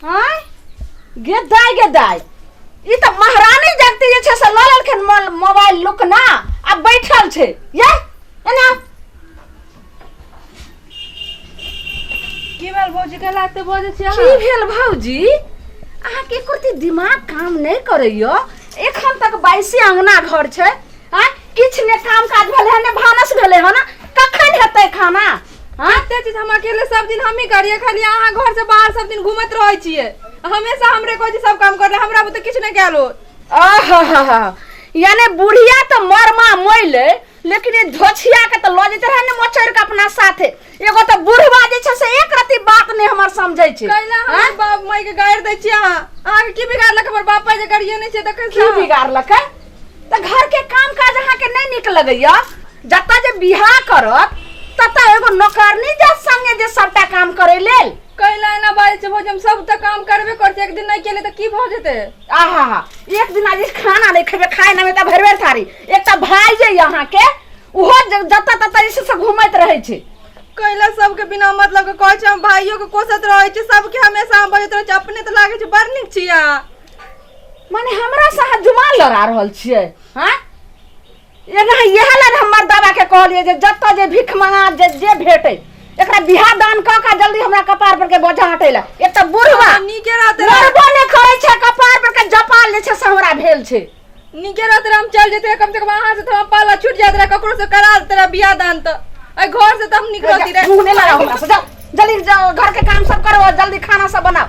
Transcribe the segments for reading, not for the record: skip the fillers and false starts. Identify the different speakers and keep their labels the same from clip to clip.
Speaker 1: आँय गे दाय गे दाय, ई तऽ महारानी जगती जे छै से लऽ लेलखिन मोबाइल लुकना आ बैठल छै। ये एना
Speaker 2: की भेल भौजी, के लागते बजै छी
Speaker 1: की
Speaker 2: अहाँ?
Speaker 1: भेल भौजी, अहाँके एको रत्ती दिमाग काम नहि करैया? एखन तक बाइसे अंगना घर छै, आँय किछु ने काम काज भेलै हन, ने भानस भेलै हन, कखन हेतै खाना? आँय
Speaker 2: कते चीज हम अकेले सब दिन हमही करिए, खाली अहाँ घर से बाहर सब दिन घूमत रहै छियै, हमेशा हमरे कहै छी सब काम करले, हमरा बुते किछु नहि कयल होत।
Speaker 1: आहा, यानी बुढ़िया तऽ मरमा मोइले, लेकिन ई धोछिया के तऽ लऽ जेते रहे ने मोचड़ि के अपना साथे। एगो तऽ बुढ़वा जे छै से एक रत्ती बात नहि हमर समझै छै।
Speaker 2: कैला
Speaker 1: आँय?
Speaker 2: हमर बाप माय के गारि दै छी अहाँ? अहाँके की बिगाड़लक हमर बाप जे गरिए नहि छै तखन
Speaker 1: की बिगाड़लकै? तऽ घर के काम काज अहाँके नहि नीक लगैया? जतऽ जे बियाह करत ततऽ एगो नौकरनी जात संगे जे सबटा काम करै लेल।
Speaker 2: कैला एना बाजै छै भौजी? हम सब तऽ काम करबे करै छी, एक दिन नहि केलियै तऽ की भऽ जेतै?
Speaker 1: आहा हा, एक दिन आज खाना नहि खेबै, खाय नहि तऽ भरि भरि थारी। एकटा भाय जे यऽ अहाँके, ओहो जतऽ ततऽ जे छै से घूमैत रहै छै।
Speaker 2: कैला सबके बिना मतलब के कहै छै? हम भाइयो के कोसैत रहै छी, सबके हमेशा हम बजैत रहै छी, अपने तऽ लागै छै बड़ नीक छी अहाँ।
Speaker 1: माने हमरा से अहाँ जुमान लड़ा रहल छियै? हाँ, एना इएह लए हमर दादा के कहलियै जे जतऽ जे भीख मंगा जे जे भेटै एकरा बियाह दान कऽ कऽ जल्दी हमरा कपार पर के बोझा हटै लए। एक तऽ बुढ़वा
Speaker 2: हँ, नीके रहतै रह।
Speaker 1: मरबो नहि करै छै, कपार पर के जपाल जे छै से हमरा भेल छै।
Speaker 2: नीके रहतै रह, हम चल जेतै, कम से कम अहाँ से तऽ हम पाला छूट जाइत रहे, ककरो से करा देते रह बियाह दान तऽ एहि घर से तऽ हम निकलती रहे।
Speaker 1: मुँह नहि लड़ाउ हमरा से, जाउ जल्दी जाउ, घर के काम सब करो, जल्दी खाना सब बनाओ।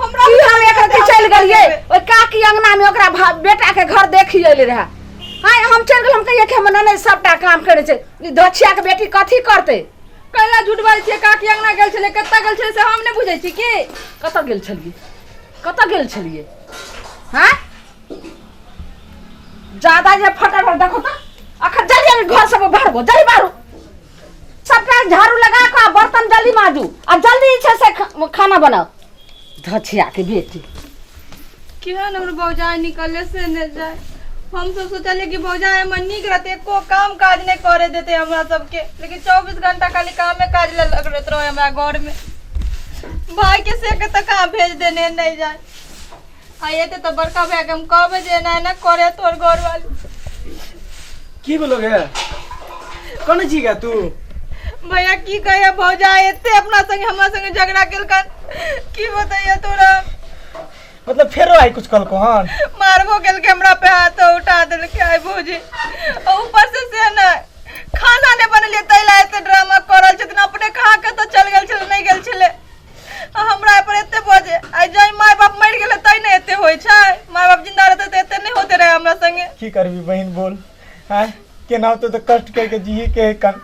Speaker 2: हमरा
Speaker 1: की हम एक रत्ती चलि गेलियै ओहि काकी अंगना में, ओकरा बेटा के घर देखी अयलै रहे। हाँ, हम चलि गेल, हम कहियै कि हमर ननैद सबटा काम करै छै, ई दक्षिया के बेटी कथी करतै?
Speaker 2: कैला झूठ बाजै छियै? काकी अंगना गेल छलै, कतऽ गेल छलै से हम नहि बुझै छी की?
Speaker 1: कतऽ गेल छलियै? कतऽ गेल छलियै? हाँ, ज्यादा जे फटाफट देखो तऽ अखन जल्दी जल्दी घर सब बाहर, जल्दी बाहर, सबटा झाड़ू लगा कऽ आ बर्तन जल्दी माजू आ जल्दी जे छै से खाना बनाउ। धछिया के बेटी।
Speaker 2: केहन हमर भौजाइ निकलले से नहि जाय। हम सब सोचलियै कि भौजाइ हमर नीक रहतै, एको काम काज नहि करे देतै हमरा सबके, लेकिन 24 घंटा खाली कामे काज लए लगैत रहै हमरा घरमे। भाई के से कतऽ कहाँ भेज देने नहि जाय। आ एते तऽ बड़का भैया के हम कहबै जे एना एना करे तोहर घरवाली।
Speaker 3: की बोलो गे, कने छी गे तू?
Speaker 2: भैया, की कहिया, भौजाइ एते अपना संगे हमरा संगे झगड़ा केलकन, की बतैया तोरा।
Speaker 3: मतलब फेरो आई कुछ कहलको हन?
Speaker 2: मारबो केलकै, हमरा पे हाथ उठा देलकै आइ भौजी। आ ऊपर से से ने खाना नहि बनेलियै ताहि लए एते ड्रामा कऽ रहल छथिन। अपने खा के तऽ चल गेल छलै, नहि गेल छलै, आ हमरा पर एते बजे। आइ जइ माय बाप मरि गेलै तै ने एते होइ छै, माय बाप जिंदा रहते तऽ एते नहि होते रहे हमरा संगे।
Speaker 3: की करबी बहिन, बोल, आँय केना होतौ तऽ कष्ट करके जिये के है कन।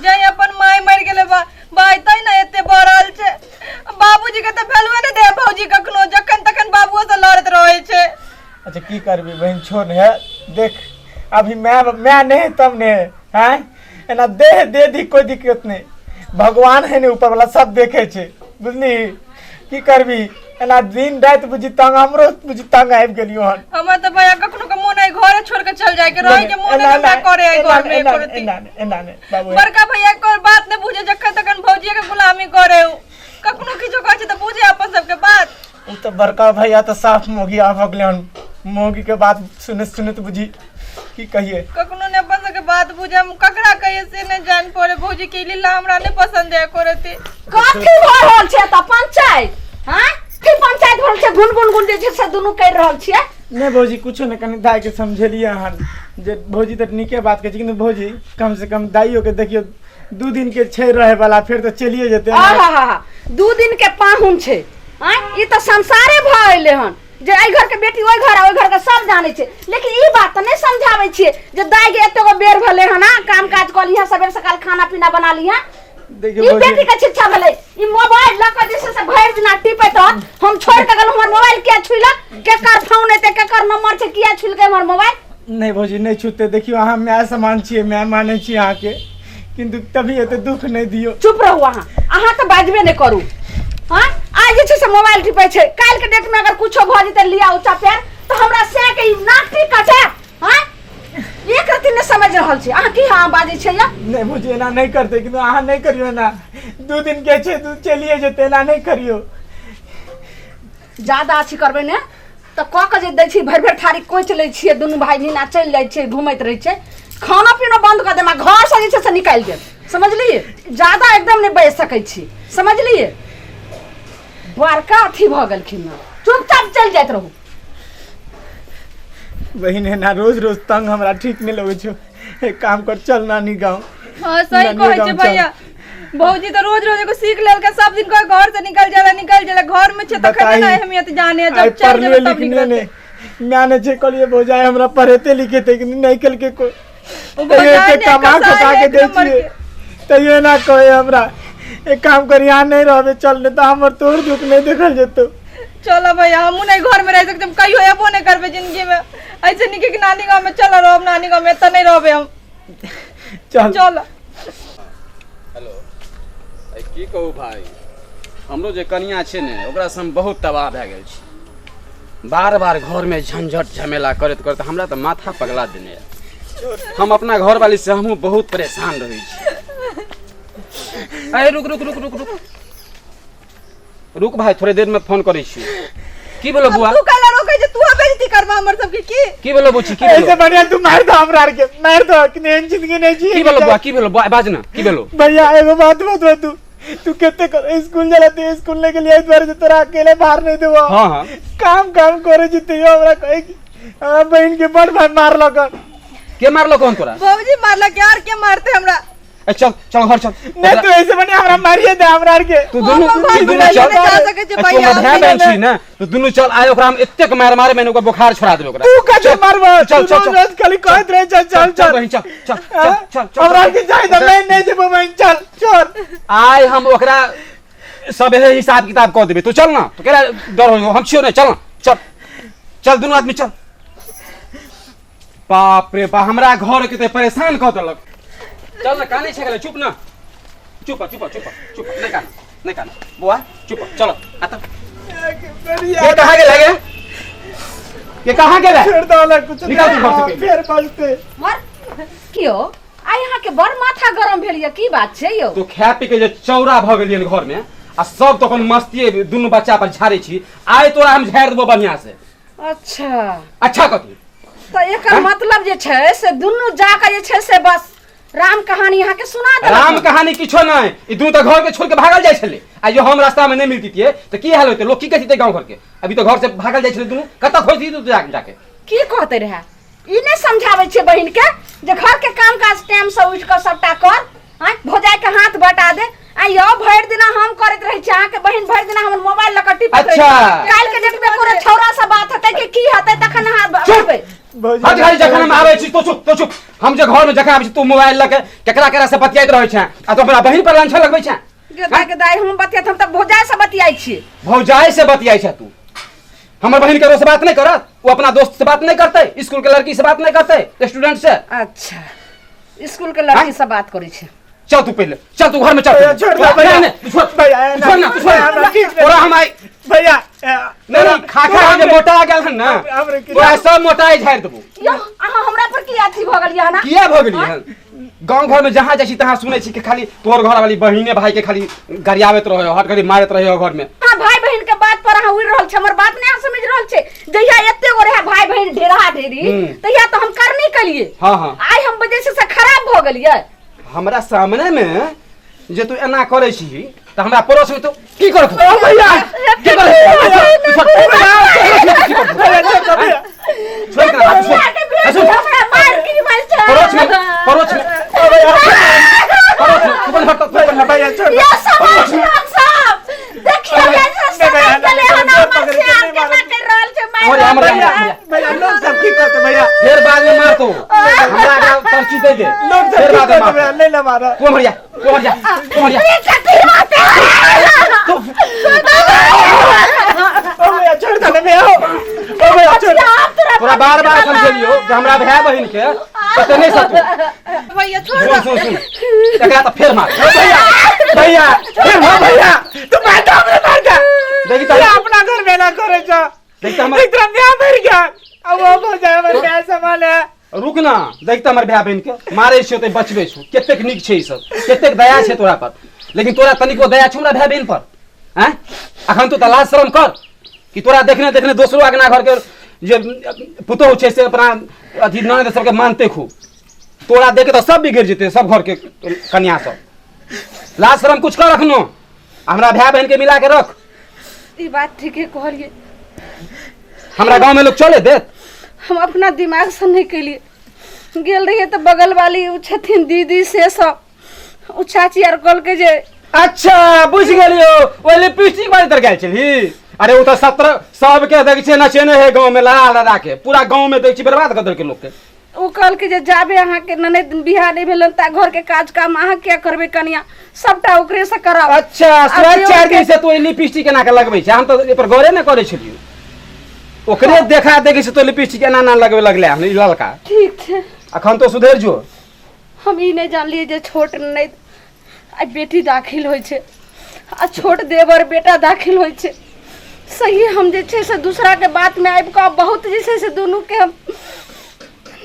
Speaker 2: जइ अपन माय मरि गेलै बा भाय तै ने एते बढ़ल छै। बाबूजी के तऽ भेलुए नहि दे भौजी कखनो, जखन तखन बाबुओ से लड़ैत रहै छै।
Speaker 3: अच्छा, की करबी बहिन, छोड़ ने है, देख अभी मैं मैं नहीं तब ने है, एना देह दे दी कोई दिक्कत नहीं, भगवान है ने ऊपर वाला, सब देखे छे, बुझली? की करबी, एना दिन राति बुझी तंग, हमरो बुझी तंग आबि गेलियो हन।
Speaker 2: हमर तऽ भैया कखनो के मोन है घरे छोड़ के चल जाए के, रहे के मोन है हमरा करे है घर में एको रत्ती।
Speaker 3: एना नहि, एना नहि बाबू।
Speaker 2: बड़का भैया कोई बात नहीं बुझे, जखन तखन भौजी के गुलामी करे उ, कखनो किछो कहै छै तऽ बुझे अपन सबके बात।
Speaker 3: उ तऽ बड़का भैया तऽ साफ मोगी आबि गेलै हन, मोगी के बात सुनैत सुनैत बुझी की कहिए।
Speaker 2: कखनो ने अपन सबके बात बुझे, हम ककरा कहिए से नहीं जान पड़े। भौजी के लीला हमरा नहीं पसंद है एको रत्ती।
Speaker 1: कथी भऽ रहल छै एतऽ पंचायत? हाँ, की पंचायत भऽ रहल छै? गुन गुन गुन जे छै से दुनू करि रहल छियै।
Speaker 3: नहि भौजी, कुछो नहि, कनि दाइके समझेलियै हन जे भौजी तऽ नीके बात कहै छै, किन्तु भौजी कम से कम दाइयो के देखियौ, 2 दिन के छै रहे वाला, फेर तऽ चलिए जेतै।
Speaker 1: आहा, 2 दिन के पाहुन छै? आँय, ई तऽ संसारे भऽ एलै हन जे एहि घर के बेटी ओहि घर आ ओहि घर के सब जानै छै, लेकिन ई बात तऽ नहि समझाबै छियै जे दाइ के एते गो बेर भेलै हन, आ काम काज कऽ लिहऽ, सबेर सकाल खाना पीना बना लिहऽ।
Speaker 3: देखियौ
Speaker 1: ई
Speaker 3: भौजी,
Speaker 1: बेटी के शिक्षा भेलै? ई मोबाइल लऽ कऽ जे छै से भरि दिना टिपैत रहत। हम छोड़ि कऽ गेलहुँ, हमर मोबाइल किया छुइलक? केकर फोन एतै, केकर नंबर छै, किया छुलकै हमर मोबाइल?
Speaker 3: नहि भौजी, नहि छूतै, देखियौ अहाँ माय समान छियै, माय मानै छी अहाँके, किन्तु तभी एते दुख नहि दियौ।
Speaker 1: चुप रहू अहाँ, अहाँ तऽ बाजबे नहि करू। हाँ, आइ जे छै से मोबाइल टिपै छै, काल्हि के डेट में अगर कुछो भऽ जेतै, लिया ऊँचा पैर तऽ हमरा सएह के ई नाक टी कटे। हाँ, एक रत्ती नहि समझ रहल छी अहाँ, की हाँ बाजै छियै या?
Speaker 3: नहि भौजी, एना नहि करतै, किन्तु अहाँ नहि करियौ एना, 2 दिन के छै, तू चलिए जेतै, एना नहि करियौ।
Speaker 1: ज्यादा अथी करबै ने तऽ कऽ के जे दै छी, भरि भरि थारी कोचि लै छियै दुनू भाय नीना, चलि जाइ छियै, घुमैत रहै छै। खाना पीना बंद कऽ देब आ घरसँ जे छै से निकालि देब, समझलियै? ज्यादा एकदम नहि बाजि सकै छी, समझलियै? बड़का अथी भऽ गेलखिन हँ, चुपचाप चलि जाइत रहू।
Speaker 3: बहिन, एना रोज रोज तंग हमरा ठीक नहि लगै छौ। एक काम कर, चल नानी गाँव।
Speaker 2: हाँ, सही
Speaker 3: नानी
Speaker 2: कहै
Speaker 3: गाँव
Speaker 2: छै
Speaker 3: चल।
Speaker 2: भैया। भौजी तऽ रोज रोज एगो सीख लेलकै, सब दिन कहे घर से निकल जाला, निकल जाला। घर में छै तखने
Speaker 3: बताही।
Speaker 2: ना अहमियत जाने,
Speaker 3: आइ
Speaker 2: जब चल
Speaker 3: पढ़लिए
Speaker 2: जेबै तब
Speaker 3: लिखलिए
Speaker 2: निकलतै।
Speaker 3: नहि, माय नहि छै, कहलिए भौजाई हमरा पढ़ेते लिखेते कि नहि केलकै कोइ।
Speaker 2: ओ
Speaker 3: तैयो
Speaker 2: भौजाई
Speaker 3: एते
Speaker 2: ने
Speaker 3: कमा
Speaker 2: कसाई
Speaker 3: खसा के
Speaker 2: एक
Speaker 3: दै
Speaker 2: नंबर
Speaker 3: छियै
Speaker 2: के।
Speaker 3: तैयो एना कहे हमरा। एक काम कर, यहाँ नहि रहबे, चल, नहि तऽ हमर तोर दुख नहि देखल जेतौ।
Speaker 2: चलो भैया, हमहूँ नहीं घर में रह सकते, हम कहियो अयबो नहीं करबे जिंदगी में। ऐसे निके कि नानी गाँव में चल रहब, नानी गाँव में, एतऽ नहीं रहबे हम।
Speaker 3: चल।
Speaker 2: चल।
Speaker 4: हेलो, अइ की कहू भाई, हमरो जे कनिया छै ने, ओकरासँ हम बहुत तबाह भए गेल छी। बार बार घरमे झंझट झमेला करैत करैत हमरा तऽ माथा पगला देने यऽ। हम अपना घरवाली से हमहूँ बहुत परेशान रहै छी। अरे रुक रुक रुक रुक रुक रुक भाई, थोड़े देर में फोन करै छी। की भेलो बुआ?
Speaker 2: तू काला रोकै छै? तू बेइज्जती करबा हमर सबके की?
Speaker 4: की भेलो बुची, की
Speaker 3: ऐसे
Speaker 4: भेलो?
Speaker 3: बढ़िया तू मार दो हमरा आर के, मार दो कि एहन जिंदगी नहीं जी।
Speaker 4: की भेलो बुआ, की भेलो बुआ, बाज ना, की भेलो?
Speaker 3: भैया, एगो बात बतबा, तू तू कते कर स्कूल जाला ते स्कूल नहीं गेलियै, एहि दुआरे जे तोरा अकेले बाहर नहीं देबो।
Speaker 4: हाँ, हाँ।
Speaker 3: काम काम करे जिते हमरा कहे कि हमरा बहन के बड़ भाई मारलक हन।
Speaker 4: के मारलो कौन तोरा?
Speaker 2: भौजी मारलक, यार के मारते हमरा?
Speaker 4: ए, चल चल, घर चल।
Speaker 3: नहीं, तू ऐसे बढ़िया हमरा मारिए दे हमरा आर के।
Speaker 4: तू दुनू
Speaker 2: हम
Speaker 4: तू दुनू
Speaker 2: घर
Speaker 4: चल।
Speaker 2: नहीं जा सकै छी
Speaker 4: ए, तू
Speaker 2: भैया,
Speaker 4: हमर भाय
Speaker 2: हम
Speaker 4: बहन छी ने, तू दुनू चल आइ, ओकरा हम एतेक मार मारे मैंने ओकरा बुखार छोड़ा देबै ओकरा।
Speaker 3: तू कथे मारबा?
Speaker 4: चल,
Speaker 3: तू
Speaker 4: चल,
Speaker 3: रोज
Speaker 4: चल।
Speaker 3: रोज खाली कहैत रहे चल चल
Speaker 4: चल
Speaker 3: चल।
Speaker 4: बहिन, चल चल चल चल चल।
Speaker 3: हमरा आर के जाय दे, मैं नहीं जेबो बहिन, चल छोड़।
Speaker 4: आइ हम ओकरा सब एहे हिसाब किताब कऽ देबै। तू चल ना, तू केना डर हो, हम छियौ ने, चल ना, चल चल, दुनू आदमी चल। बाप रे बा, हमरा घर के तऽ परेशान कऽ देलक। चल ना, कानै छै गेलै, चुप ना, चुप चुप चुप चुप, नहि कान, नहि कान बुआ, चुप, चलो आता। ये कहाँ गेलै गे? ये कहाँ गेलै?
Speaker 3: छोड़ दो ना कुछ।
Speaker 4: निकाल तू घर से पहिले।
Speaker 3: फेर बजते।
Speaker 1: मर कियो, आइ अहाँके बड़ माथा गरम भेल यऽ, की बात छै यौ?
Speaker 4: तो खा पी के जे चौड़ा भऽ गेलियन घर में आ सब तो अपन मस्तिये दुनू बच्चा पर झाड़े छी। आइ तोरा हम झाड़ि देबो बढ़िया से।
Speaker 1: अच्छा।
Speaker 4: अच्छा कथी?
Speaker 1: तऽ एकर मतलब जे छै से दुनू जाके जे छै से बस राम कहानी अहाँके सुना देलक।
Speaker 4: राम कहानी किछो नहि, ई दुनू तऽ घर के छोड़ के भागल जाइ छलै। आ जो हम रास्ता में नहि मिलतियै तऽ की हाल होतै? लोग की कहतियै गाँव घर के? अभी तऽ घर से भागल जाइ छलै दुनू, कतऽ खोजती तू जाके?
Speaker 1: की कहते रहे? ई नहि समझाबै छियै बहिन के जे घर के काम काज टाइम से उठि कऽ सबटा कर, आँय भौजाई के हाथ बटा दे। आ यौ, भरि दिना हम करैत रहै छी, अहाँके बहिन भरि दिना हमर मोबाइल लऽ कऽ टिपैत रहै
Speaker 4: अच्छा।
Speaker 1: छै। काल्हि के डेट में कोनो छौड़ा से बात हेतै कि की हेतै, तखन अहाँ
Speaker 4: चुप।
Speaker 1: बजबै।
Speaker 4: हट घड़ी, जखन हम आबै छी तो चुप, तो चुप। हम जे घर में जखन आबै छी तू मोबाइल लऽ के केकरा केकरा से बतियाइत रहै छें आ तू अपना बहिन पर लांछन लगबै छें।
Speaker 1: गेदा के दाइ, हम बतियात? हम तऽ भौजाई से बतियाइ छी।
Speaker 4: भौजाई से बतियाइ छे तू? हमर बहिन ककरो से बात नहीं करत? वो अपना दोस्त से बात नहीं करते? स्कूल के लड़की से बात नहीं करते, स्टूडेंट से?
Speaker 1: अच्छा, स्कूल के लड़की से बात करै छै।
Speaker 4: चल तू पहले चल, तू घर में चल।
Speaker 3: भैया, छोड़ दे, भैया।
Speaker 4: नहीं, नहीं, तू छोड़।
Speaker 3: भैया,
Speaker 4: तू छोड़ ना, तू छोड़।
Speaker 3: भैया, हमरा ठीक नहीं।
Speaker 4: तोरा हम आई
Speaker 3: भैया,
Speaker 4: नहीं नहीं, खा खा के जे मोटा गेल हन ना,
Speaker 3: हमरे
Speaker 4: तोरा सब मोटाई झाड़ि देबो।
Speaker 1: यौ, अहाँ हमरा पर की अथी भऽ गेलियै हन?
Speaker 4: किया भऽ गेलियै हन? गाँव घर में जहाँ जाइ छी तहाँ सुनै छी कि खाली तोहर घर वाली बहिने भाई के खाली गरियाबैत रहे, हट घड़ी मारैत रहे घर में।
Speaker 1: अहाँ भाई बहिन के बात पर अहाँ उड़ि रहल छी, हमर बात नहि अहाँ समझि रहल छै। जहिया एते गो रहे भाई बहिन ढेरा ढेरी, तहिया तऽ हम करनी केलियै।
Speaker 4: हाँ, हाँ।
Speaker 1: आइ हम बजै छै से खराब भऽ गेलियै।
Speaker 4: हमरा सामने में जे तू एना करै छी तऽ हमरा पड़ोस में तू की करत?
Speaker 3: ओ भैया।
Speaker 4: की करत?
Speaker 3: भैया, छोड़ दे, भैया।
Speaker 4: छोड़ के ना, छोड़।
Speaker 1: के भेज
Speaker 4: सुन।
Speaker 1: हमरा मार की मार छै।
Speaker 4: पड़ोस में, पड़ोस में, पड़ोस में तू बन हट, तू बन हट।
Speaker 3: भैया, छोड़ दे।
Speaker 1: ये समाज हम सब देखियो कैसे
Speaker 3: नहीं भैया,
Speaker 1: समाज गेलै हन,
Speaker 3: नहीं,
Speaker 1: हमर
Speaker 3: पकड़ के
Speaker 1: सियार
Speaker 3: नहीं
Speaker 1: केना
Speaker 3: मारब।
Speaker 1: करि रहल छै, मारि
Speaker 4: हमर-
Speaker 1: रहल
Speaker 4: हमर-
Speaker 1: छै।
Speaker 4: भैया।
Speaker 3: भैया, लोग सब की कहते भैया?
Speaker 4: फेर बाद में मारतो, हमरा आगा पर्ची दे दे।
Speaker 3: लोग सब
Speaker 4: फेर
Speaker 3: की
Speaker 4: बाद में
Speaker 3: कहते भैया?
Speaker 4: मारतो।
Speaker 3: नहीं ना मारा।
Speaker 4: तू मर जा, तू मर जा, तू मर जा।
Speaker 1: ये कथी बात है?
Speaker 3: ओ भैया, छोड़ दे ना भैया। ओ भैया, छोड़ दे।
Speaker 1: आप तोरा
Speaker 4: तोरा बार बार समझेलियो जे हमरा भाय बहिन के पते नहीं सकू।
Speaker 2: भैया, छोड़।
Speaker 4: सुन सुन सुन, एकरा तऽ फेर मार।
Speaker 3: भैया, भैया, फिर हाँ भैया, तू मार दे हमरे, मार दे।
Speaker 4: देखी
Speaker 3: तू
Speaker 4: तऽ
Speaker 3: अपना घर में ना करे जा।
Speaker 4: देख तऽ हमर
Speaker 3: एक तरफ ब्याह मर गया, अब वो हो जाए हमर ब्याह संभाले।
Speaker 4: रुक ना, देख तऽ हमर भाय बहिन के मारे छियो तऽ बचबे छौ। कतेक नीक छै ई सब, कतेक दया छै तोरा पर। लेकिन तोरा तनिको दया छौ हमरा भाय बहिन पर आँय अखन तू तऽ लाज शरम कर कि तोरा देखने देखने दोसरो अगना घरके जे पुतोहु छै से अपना अथी ननद सबके मानते खूब तोरा देख तऽ सब बिगड़ि जेतै सब घरके कन्या सब लाज शरम कुछ कर अखनो हमरा भाय बहिन के मिला के रख
Speaker 1: ई बात ठीके कहलिए
Speaker 4: हमरा गाँव में लोग चले देत
Speaker 1: हम अपना दिमाग से नहीं केलिए गेल रहिए तऽ बगल वाली उ छथिन दीदी से सब उ चाची आर कहलकै जे
Speaker 4: अच्छा बुझ गेलियो ओहि लिपस्टिक वाली तर गेल छलही अरे ओ तऽ सत्र सबके देखै छियै नचेने है गाँव में लड़ा लड़ा के पूरा गाँव में देखै छी बर्बाद कऽ देलकै लोकके
Speaker 1: ओ कहलकै जे जाबे अहाँके ननैद बियाह नहि भेलन ता घरके काज काम अहाँ किया करबै कनिया सबटा ओकरे से कराउ
Speaker 4: अच्छा
Speaker 1: आ
Speaker 4: सोलह
Speaker 1: देवर
Speaker 4: चारि
Speaker 1: के-
Speaker 4: दिन से तू लिपस्टिक एना के लगबै छै हम तऽ एहि पर गौरे नहि करै छलियौ ओकरे देखा देखी से तो लिपस्टिक एना एना लगबै लगलै हन ई ललका
Speaker 1: ठीक छै
Speaker 4: अखन तो सुधरि जो
Speaker 1: हम ई नहि जानलियै जे छोट ननैद आ बेटी दाखिल होइ छै आ छोट देवर बेटा दाखिल होइ छै सही हम जे छै से दूसराके बातमे आबि कऽ बहुत जे छै से दुनूके हम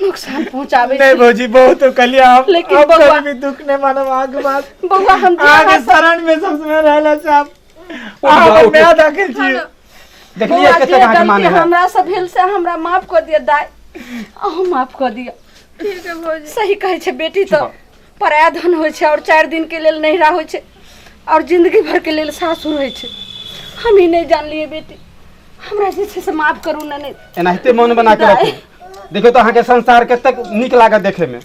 Speaker 1: नुकसान पहुँचाबै
Speaker 3: नहीं
Speaker 1: छी
Speaker 3: भौजी बहुत कहलिए हम
Speaker 1: लेकिन
Speaker 3: अब
Speaker 1: बउआ-
Speaker 3: कभी भी दुख नहीं मानब आगे बात
Speaker 1: बौआ हम जे
Speaker 3: आगे
Speaker 1: अहाँ-
Speaker 3: शरण में सब समय रहला से आप
Speaker 4: उठ जाओ,
Speaker 3: अहाँ
Speaker 4: उठ।
Speaker 3: मैं दाखिल छी
Speaker 4: देखलियै
Speaker 1: बौआ
Speaker 4: कतेक
Speaker 1: जे
Speaker 4: अहाँके
Speaker 1: गलती
Speaker 4: माने है
Speaker 1: हमरा से भेल से हमरा माफ कऽ दिअ दाय अहूँ माफ कऽ दिअ
Speaker 2: ठीक है भौजी
Speaker 1: सही कहै छै बेटी तऽ पराया धन होइ छै आओर चारि दिनके लेल नैहरा होइ छै आओर जिंदगी भरके लेल सासुर होइ छै हम ई नहि जानलियै बेटी हमरा जे छै से माफ करू ने नहि
Speaker 4: एनाहिते मन बना के रखू देखियौ तऽ अहाँके संसार कतेक नीक लागत देखैमे।